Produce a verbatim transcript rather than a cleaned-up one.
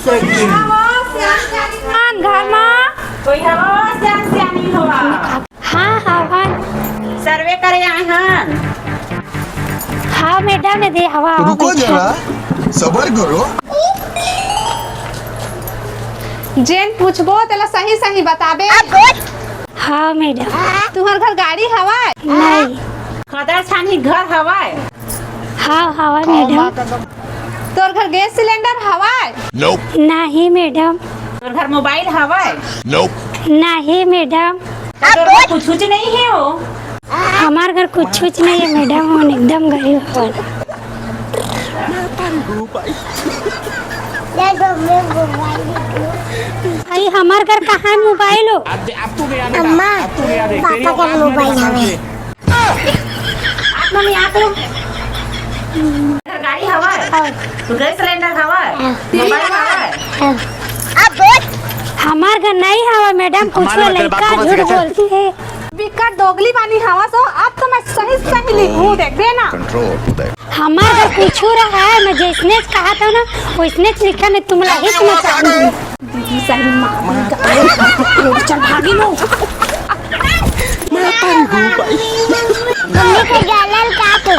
घर मा। कोई हवा, सियान सियानी हवा। हाँ, हवन। सर्वे करे आए हन। हाँ, मैडम, दे हवा, हवा, रुको बैठा। जरा, सबर करो। जेन पूछबो, तेला सही सही बताबे। हाँ, मैडम। तुहर घर गाड़ी हवय? नहीं। खदर छानी घर हवय? हाँ, हवय, मैडम। तोर घर गैस सिलेंडर हवय? नहीं, मैडम। तोर घर मोबाइल हवय? नहीं, मैडम। तोर घर कुछ कुछ नहीं हे वो? हमार घर कुछ कुछ नहीं है, मैडम, हम एकदम गरीब हवन। भाई, हमार घर कहाँ है मोबाइल हो? अम्मा, पापा का मोबाइल हवे। आप मम्मी, आप लोग। घर गाड़ी हवा है? हाँ। तो गैस सिलेंडर हवा है? हाँ। मोबाइल हवा है? हाँ। हमार घर नहीं हवा, मैडम, कुछ लड़का झूठ बोलती है। बिकट दोगली बानी हवा सो, अब तो मैं सही सही लिखूं, देख देना। हमार घर कुछ रहा है, मैं जैसने कहा था ना, वैसने लिखा, मैं तुमला ही समझ। दीदी सही मामी का। चल भागी लो। मम्मी के गालल का तो।